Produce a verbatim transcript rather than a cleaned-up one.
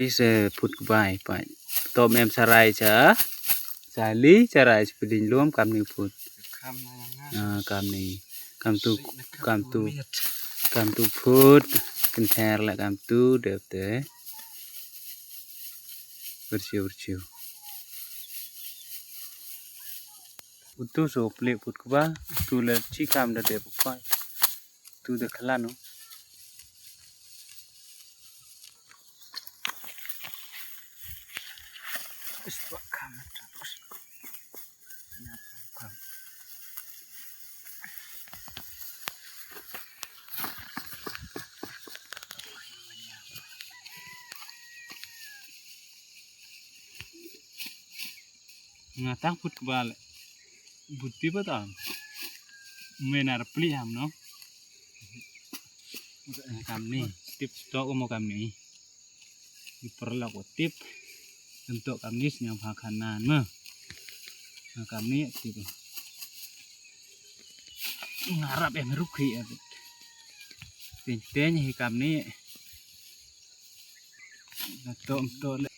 Ni se phut kba i pat. Tom em sarai cha. Sali sarai sa pdin lum kam ni phut. Ah, kam ni. Kam tu, kam tu, kam tu phut. Kynthar la kam tu dep te. Bersiu bersiu. Utu so plik phut kba. Tu le chi kam da dep kba. Tu da khlan no. Nga tang phut kba le. Buti ba ta. Menar pli ham no. Kam ni, tip stok mo kam ni. Di perlak ko tip. Untuk kam ni snyam ha kanan ma. Kam ni tip. Ngarap em rukhi em. Teng teng hi kam ni. Tok tok le.